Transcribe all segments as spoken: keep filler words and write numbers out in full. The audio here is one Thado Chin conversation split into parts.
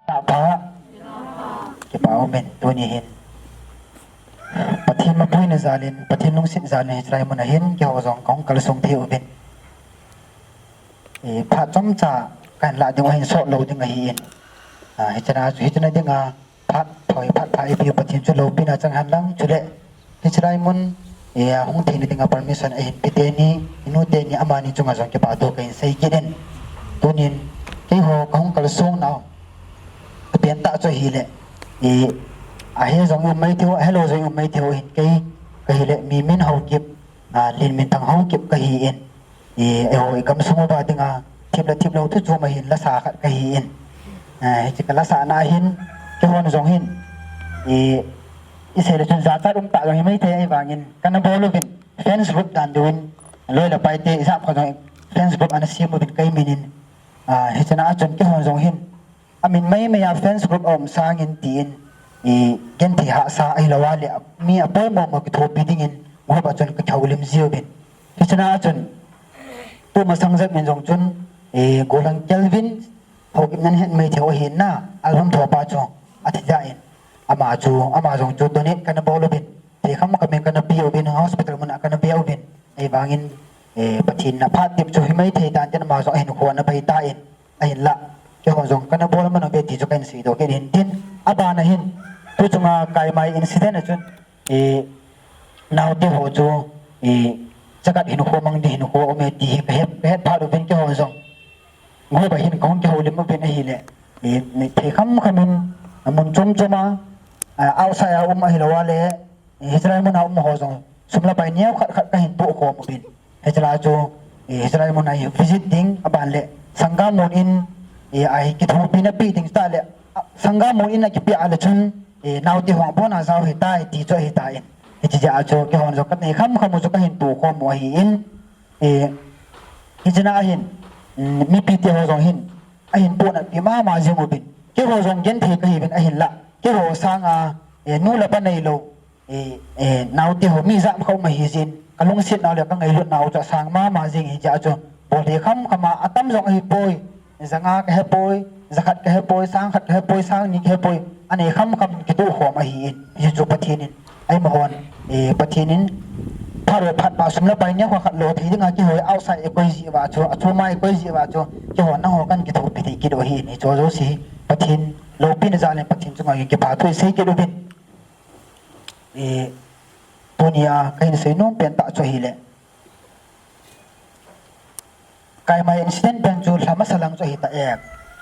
Tahpha. Kipa umin, tuni hin Pathen mapuina jalin, Pathen lungset jalin, hiche lai mun a hin keiho jong kahung kalsong thei uvin. Eh, phat chomcha kahin lah ding u ahin, sot lou ding ahin. Ah, hichena chu, hichena dinga phat thoi, phat pha eipeu Pathen chu loupina chang hen lang, chule hiche lai mun, eh, hung theina dinga permission ahin pe teni, inu teni, amani chunga jong kipa thu kahin sei kit in. Tunin keiho kahung kalsong nau apen tah chu ahile, eh, ahe jong um maithei u, ahelou jong um maithei u hin, kei kahile Mimin Haokip, ah, Lenminthang Haokip kahin. Eh, eiho igamsung uva dinga thip le thip lou thu chom ahin lasa khat kahin. Eh, hiche kalasah na hin, keihon jong hin, eh, isei le chun jachat um tah jong hi maithei, ahivangin kana bol uvin, fans group dan diuvin, loi le paite ijat khat jong fans group ana sem uvin kei minin. Ah, hichena a chun keihon jong hin amin maimai a fans group aum sangin tin, i, genthei hahsa ahilou a le mi apoimo mo kithopi dingin group a chun kakihoulim jiuvin. Hichena a chun tumasang jep min jong chun, i, Golang Kelvin, Haokip nan het maithei u ahin na, album thopa chu athi jeh in, ama chu, ama jong chu donate kana bol uvin. Thei kham khamin kana pe uvin, hospital mun a kana be uvin. Ahivangin, eh, Pathen in aphat tep chu hi maithei tan tin, ama jong ahinkho ana pai tan, ahinlah keiho jong kana bol man uve ti chu kahin seidoh kit in tin. Abana hin, tu chunga Kaimai incident a chun, eh, naote ho chu, eh, chakhat hinkho mang ding hinkho aume ti hi kahet, kahet phat uvin keiho jong. Group a hin kahung kihoulim uvin ahile, eh, thei kham khamin, ah, mun chom chom a, ah, outside a um ahilou a le, eh, hiche lai mun a um ho jong sum le pai neo khat khat kahin tohkhom uvin. Hiche lai chu, eh, hiche lai mun a hi visit ding, aban le sangam mun in, eh, ahi kithopina pe ding tah le, ah, sangam mun in akipe a le chun, eh, naote ho abon a jao hitai ti chu ahitan. Hiche jeh a chu keihon jong kanei kham kham u chu kahin tohkhom u ahin. Eh, hichena a hin, mm, mipite ho jong hin ahin pohnatpi mama jing uvin. Keiho jong genthei kahiuvin ahinlah, keiho sanga, eh, nu le pa neilou, eh, eh, naote ho mi jat khat um ahi jeh in, kalungset nau le kangailut nau chu asang mama jing ahi jeh a chu, bol thei kham kham a, atam jong ahipoi. Janga kahepoi, jakhat kahepoi, sang khat kahepoi, sang ni kahepoi, anei kham kham kitohkhom ahin, hichu Pathen in, eimahon, eh, Pathen in phat le phat pha sum le pai neo khat khat lo thei dinga keiho outside eikoi jeh uva chu, achom a eikoi jeh uva chu, keiho nangho kan kithopi thei kit u ahin, hiche jouse Pathen loupina jalin Pathen chunga kipa thu isei kit uvin. Eh, tunia kahin seinom pen tah chu ahile, Kaimai incident pen chu lha masa lang chu ahitai, eh,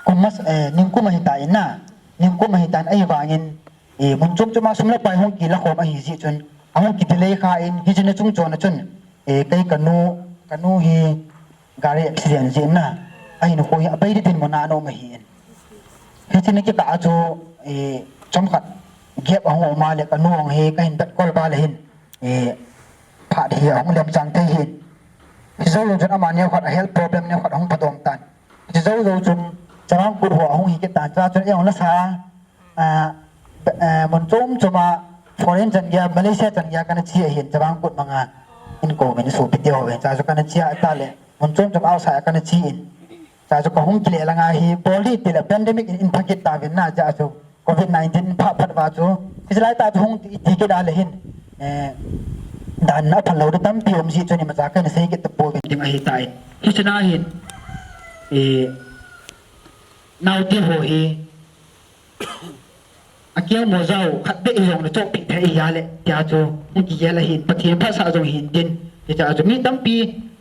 kum mas-, eh, ningkum ahitan na, ningkum ahitan ahivangin, eh, mun chom chom a sum le pai hung kilakhom ahi jeh chun, ahung kidelay khan, hichena chungchon a chun, eh, kei kanu, kanu hi gari accident jeh in na, ahinkho hi abai ding dinmun a ana um ahin. Hichena kikah a chu, eh, chomkhat gap ahung um a le kanu jong hi kahin vetkol ba le hin, eh, phat hi ahung lemchang thei hin. Hiche jou jou chun ama neokhat a health problem neokhat ahung phadom tan. Hiche jou jou chun Chavang Kut ho ahung hi kit tan, chua chun eiho lasa, ah, eh, mun chom chom a foreign chan geiya, Malaysia chan geiya kana che ahin, Chavang Kut manga inko min sopite ho hin, chua chu kana che a tah le, mun chom chom outside a kana che in. Chua chu kahung kile langa hi, bol ding tile pandemic in, in pha kit tauvin na, chua chu Covid nineteen phat phat uva chu, hiche lai tah chu hung ti, ti kit a le hin, eh, dan aphalou ding tampi um jeh chun imacha kana sei kit tapouvin ding ahitai. Hichena hin, eh, naote ho hi, akeo mo jao khat beh hijongle chohpeh thei ahi a le, tia chu hung kigel ahin, Pathen phatsah jong hintin. Hichea chu mi tampi,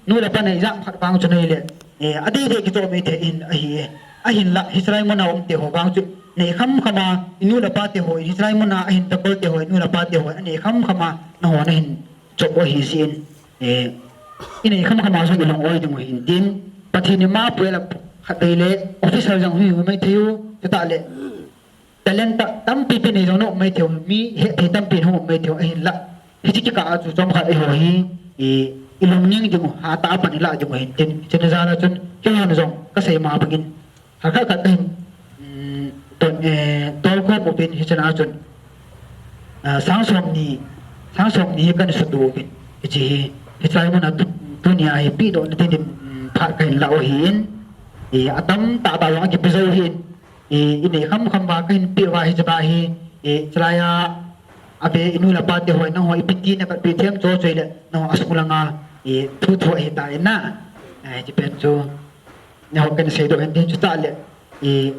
nu le pa nei jat khat vang chu nei le, eh, adei dei kichoh maithei in ahi e. Ahinlah, hiche lai muna umte ho vang chu, nei kham kham a, inu le pate ho, hiche lai muna ahin takolte ho, inu le pate ho, anei kham kham a, nangho nahin choh u ahi jeh in, eh, inei kham kham a jong ilung oi ding u hintin, Pathen in ma pui a la khatvei le, officer jong hi maithei u, chutah le, talent tampi pi nei jong na um maithei u, mi hetthei tampi na um maithei u, ahinlah, hiche kikah a chu chomkhat eiho hi, i, ilungning ding u, hatah a pan ilah ding u hintin, hiche na jal a chun, keihon jong kasei ma bangin, khat khat khat kahin, um, ton, eh, tolkhom uvin hiche na chun, ah, sang somni, sang somni hi kana sutoh uvin, hiche hi, hiche lai muna tu, tunia hi pehdoh na dingin, um, phat kahin lah u ahin, i, atam tah tah jong akipe jou ahin, i, i nei kham kham uva ka hin pe uva hi, chaba hi, i, chulai a, a be i nu le pa te ho, nangho ipi ti na ka pe them cho choi le, nangho a sung langa, i, thu thu ahi ta in na. Eh, hiche pen chu, nangho ken sei doh hen tin chu ta le, i,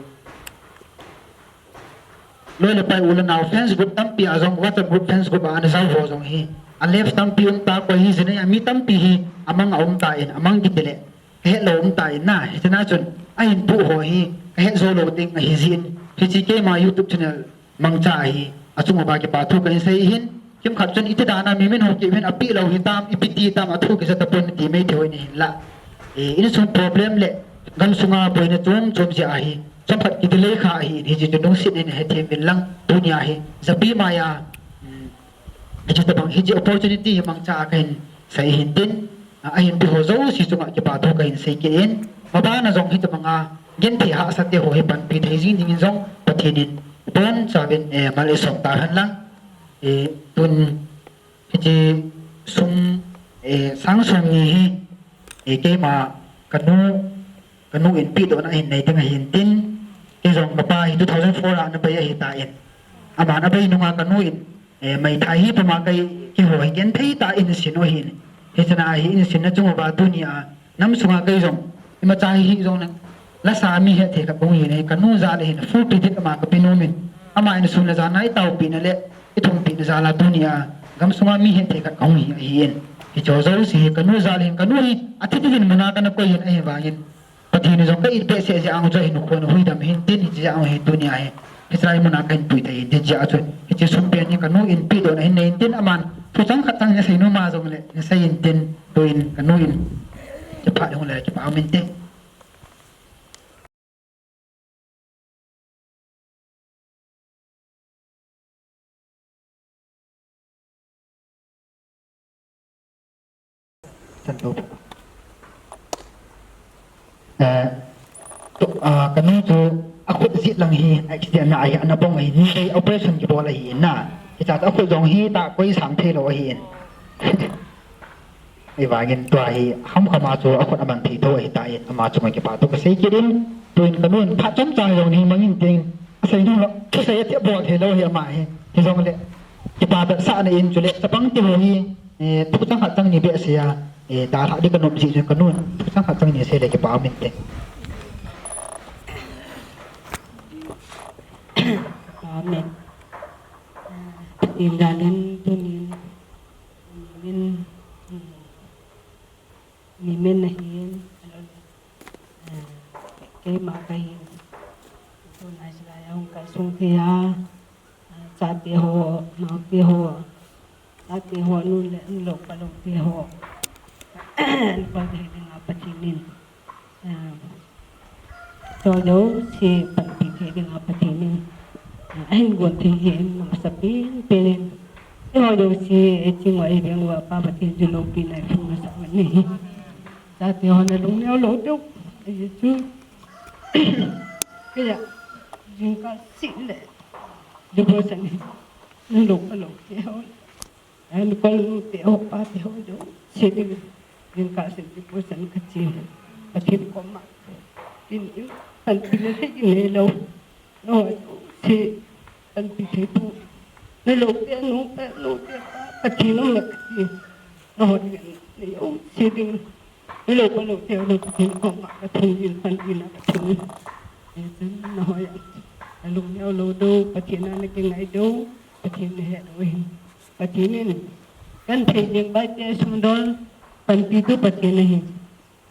loi le pai u le nao fans group tampi a jong, WhatsApp group fans group a ana jao ho jong hi, a left tampi um ta, koi hi jin a mi tampi hi, amang a um ta in, amang kiti le, ka het lou um ta in na, hiche na chun, a hin pu ho hi, ka het jo lou ding ahi jin, hiche keima YouTube channel mangcha ahi, achung uva kipa thu ka hin sei hin, kimkhat chun iti dan a mi min ho kiu hin a pe lou hi tam, ipi ti tam, a thu kisa tapon ti mai thei ho ni hin la. E, insung problem le, gamsunga boina chom chom jeh ahi, chomkhat ki delay kha ahi, hiche chu lungset in hethem uvin lang, tunia hi, japi maiya, um, Hiche tabang, hiche opportunity hi mangcha a ka hin sei hin tin, a, a hin pe ho jouse chunga kipa thu ka hin sei kit in, mabana jong hitabang a, genthei hahsa te ho hi panpi thei jing dingin jong, Pathen in boncha uvin, eh, mal i som ta hen lang, eh, tun hiche sum, eh, sang som ni hi, eh, keima ka nu, ka nu in pedohna hin nei ding ahin tin, kei jong kapa hi two thousand four a ana bei ahi ta in, aman a bei nunga ka nu in, eh, meithai hi puma kei, keiho hi genthei tah in sin u ahin. Hiche na hi in sin na chung uva tunia, nam sunga kei jong, imacha hi hih jong leng, lasa mi hetthei khat kahung hi ne, ka nu jal a hin full credit ama ka pe nom in. Ama in sun le jan a i taopi na le, i thumpi na jal a tunia, gamsunga mi hetthei khat kahung hi ahin. Hiche jouse hi ka nu jal a hin, ka nu hi, athi ding in muna kana koi hin ahivangin. Pathen in jong ka it behseh jeh a chu ahin khon a huidam hin tin, hiche jeh a hi tunia hi. Hiche lai muna ka hin pui thei hin tin jeh a chu. Hiche sum pen hi ka nu in pedohna hin nei hin tin aman. Thu chang khat chang na sei nom a jong le, na sei hin tin, tun ka nu in. Kipah le hung le kipah um inte. Chan to. Eh, to, ah, ka nu chu a khut jet lang hi accident na ahi, ana bong ahi, ni vei operation kibol ahi na. Hiche a khut jong hi tah koi sang thei lou ahi in. Ahivangin tua hi, hamkham a chu a khut a man thei tho ahi ta in, ama chunga kipa thu ka sei kit in, tun ka nun phat chomcha jong hi mangin tin, a sei nom lou, thusei a thei bol thei lou hi ama hi, hijongle, kipa vetsahna in chule, chapang te ho hi, eh, thu chang khat chang ni behseh a, eh, dalha ding ka nom jeh chun ka nun, thu chang khat chang ni sei le kipa um inte. Amen. Ah, Pathen jal in tunin, Nimin, mm, Nimin ahin, ah, keima kahin, tuna hilai a hung kalsong thei a, ah, chate ho, naote ho, chate ho, nu le, nu lou, pa lou te ho, Pathen in, ah, Pathen in, ah, Choi jouse panpi thei dinga Pathen in, ah, ahin gon thei hi in masapen pen in. Eiho jouse, eh, chingoi veng uva Pa Pathen chu loupina i phung masa uve. Chate ho nalung neo lou diu. Ahi chu. Keiya, jingkah seh le. Devotion hi. Nalou, nalou te ho. Ahin kol nu te ho, pa te ho jouse ding, jingkah seh devotion kache. Pathen koma. Tin in, panpina thei in neilou. Nangho jouse, panpi thei tu. Nalou te nu te, nu te pa, Pathen um e kache. Nangho ding, nangho jouse ding. Nalou, nalou te, nalou Pathen koma kathum in, panpina kathum in. Ahin nangho jong. Nalung neo lou diu, Pathen a nakingai diu, Pathen nahet diu ahin. Pathen in, genthei ding baite sumdol, panpi tu Pathen ahi.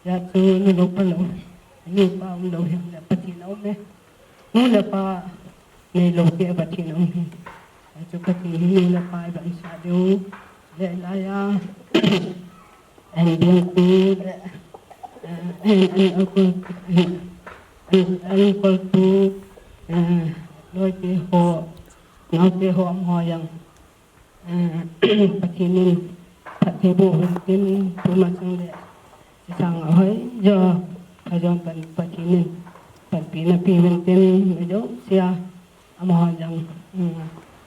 Hijeh chun nalou palou, nu pa umlou hile Pathen aum e. Nu le pa neilou te Pathen aum e. Hijeh chun Pathen hi nu le pa iban sah diu. Le laiya, ahin ding tu le, eh, ahin, ahin, ahin, ahin, ahin kol tu, eh, loi te ho, nao te ho amaho jong. Ah, Pathen in phatthei boh uvin tin, tumasang le, chesang a hoi jo, pha jong pan Pathen in panpina pe uvin tin, mi jouse a, amaho jong, um,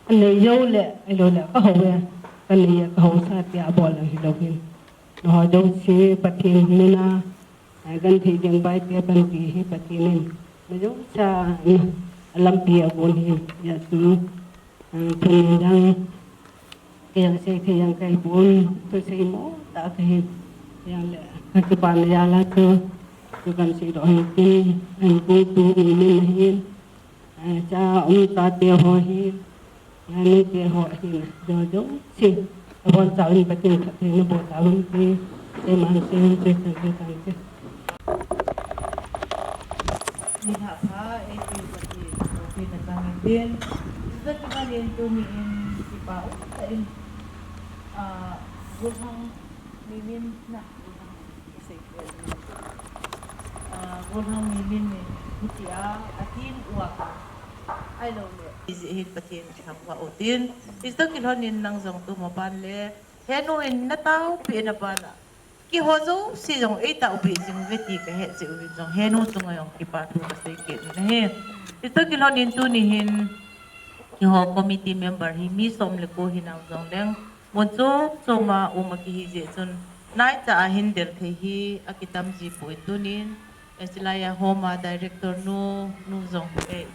anei jou le, ahilou le, kahou e, kanei e, kahousa tia bol jong hilou hin. Nangho jouse Pathen min a, ah, genthei ding baite panpi hi Pathen in Majong cha lampi agon hi, ya tu, ah, tun jang, kei jang sei thei jang kai bon, tu sei mo, ta kahi, yang le, kakipan ya la tu, tu kan sei do hin tin, an bu tu ni min hin, ah, cha um ta te ho hin, Nanu te ho ahin, jo jo si. Abon chauvin Pathen phatthei nabol tauvin ti. Te man se, se, se, se, se, se. Ni ha pha, ei ti Pathen, Pathen na tang in tin. Isa ki man in tu ni in, kipa um ta in. Ah, gulhang ni min na. Ah, golhang mi min in, hitia, atin uva ka. Ahilou le. Iji hin Pathen thangvah utin. Iji toh kilhonin nang jong tumaban le. Henu in nataopi na bana. Keiho jouse jong eitaopi jing uve ti kahet jeh uvin jong. Henu chunga jong kipa thu kasei kit in ahi. Iji toh kilhonin tuni hin. Keiho committee member hi mi som le ko hinau jong leng. Mun chom choma um akihi jeh chun, naicha a hin del thei hi akitam ji poi tunin, eh, chulai a Home a Director nu, nu jong hi, eh,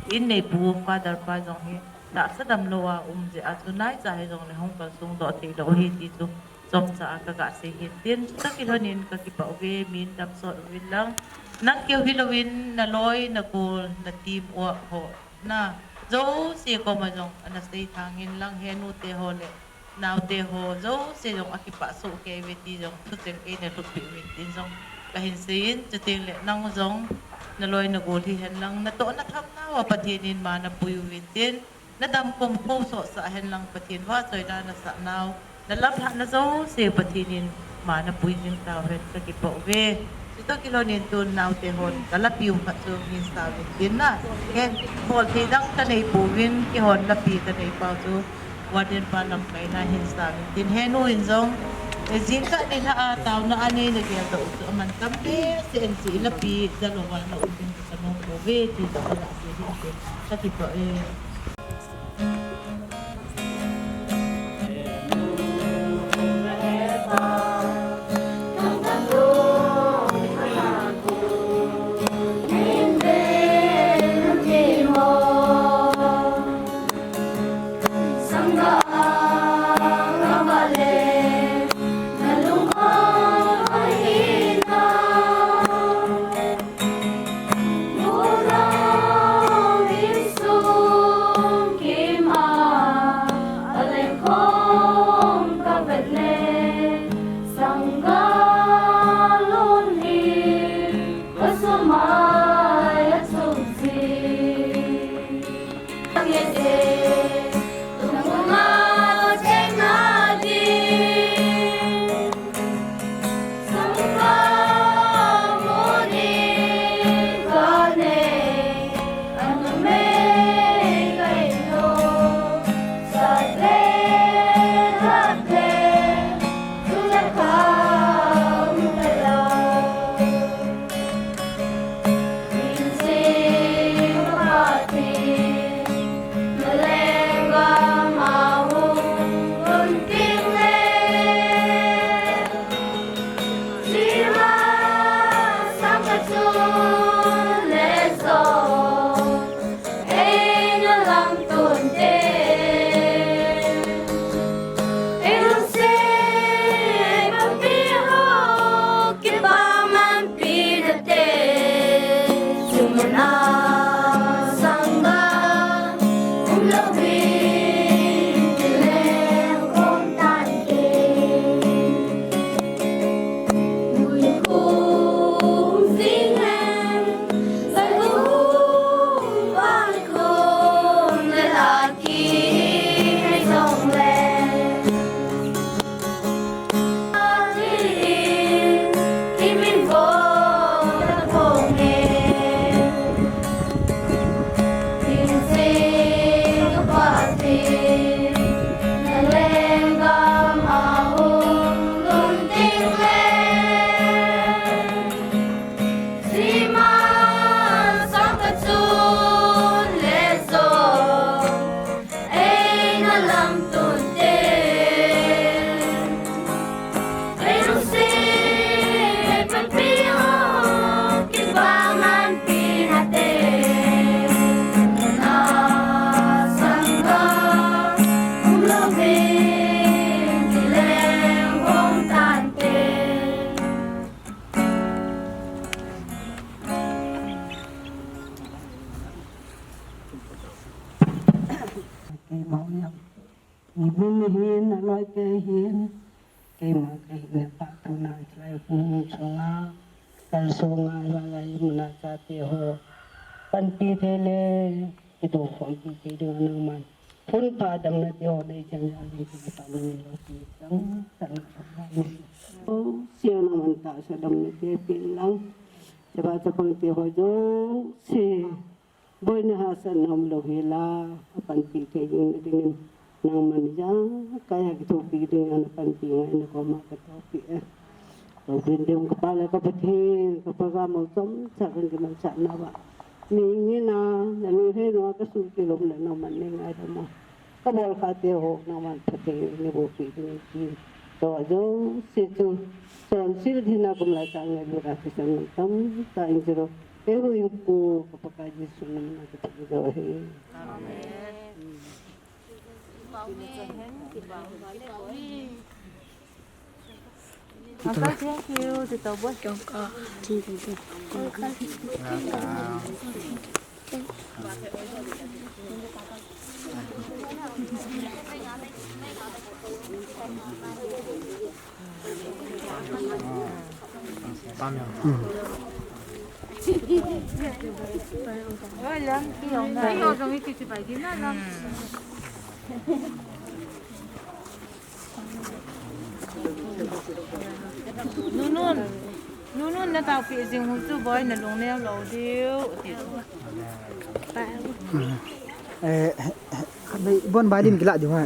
in neipu Father pa jong hi, tahsa damlou a um jeh a chu naicha hi jong le hung kalsong doh theilou hi ti chu chomcha a kaga sei hin tin, toh kilhonin kakipah uve, min dam sot uvin lang. Nang keu hilouvin naloi, nagol, na team work ho. Na, jouse koma jong, ana sei thangin lang henu te ho le, nao te ho, jouse jong akipah soh kei uve ti jong, thucheng eina lhutpeh uvin tin jong, kahin seiyin, chuteng le nang jong, naloi nagol hihen lang, natoh natham nauva Pathen in ma napui uvin tin, nadam kom kho sohsah hen lang Pathen vahchoina nasah nau, Nalamlhahna jouse Pathen in ma napui jing tauhen kakipah uve. Chutoh kilhonin tun naote hon kalapiu khat chu hin sauvin tin na. Hen, bol thei dang kanei pouvin, keihon lapi kanei pau chu. Warden pa lamkaina hin sauvin tin. Henu in jong, eh, jingkah nilhah a taona a neina geldoh u chu aman tam behseh in, hiche lapi jalouva na um ding chu kanom pouve, ti chu kaga sei hin tin. Kakipah e. Mau yang. Ni bin ni hin, aloi te hin. Keima kei hin, pa tu na, lai hun sunga. Kal sunga, lai lai mun a chate ho. Panpi thei le, kidoh khompi thei ding nangman. Hun pha damna te ho nei chang jal ding kipa ni lo ki chang, chang, chang. O, sia nangman tahsa damna te pin lang. Chapa chapang te ho jouse. Boina hahsatna umlou hel a, apanpi thei jing nadingin, nangman ijakai a kithopi ding a napanpi ngai na koma katohpi e. Tou bin ding ka Pa le ka Pathen, ka Pa ka mo chomcha kan kimansah nauva. Mi ngin a, na mi hei nua ka sul kilom le nangman nei ngaidam o. Ka bol kha te ho, nangman phatthei nei boh peh ding in tin. Tua jouse chu, chonset ding a kum lai tah ngailut a thisan tamtah in chiro. Kei huhhingpu ka Pakai Jesu min a ka thum jo ahi. Amen. Uncle, thank you. Tito boy. Nunun, nunun na taopeh jing u chu boy, na lungneo lou diu, ti. Eh, bon bai dim kila diu ha.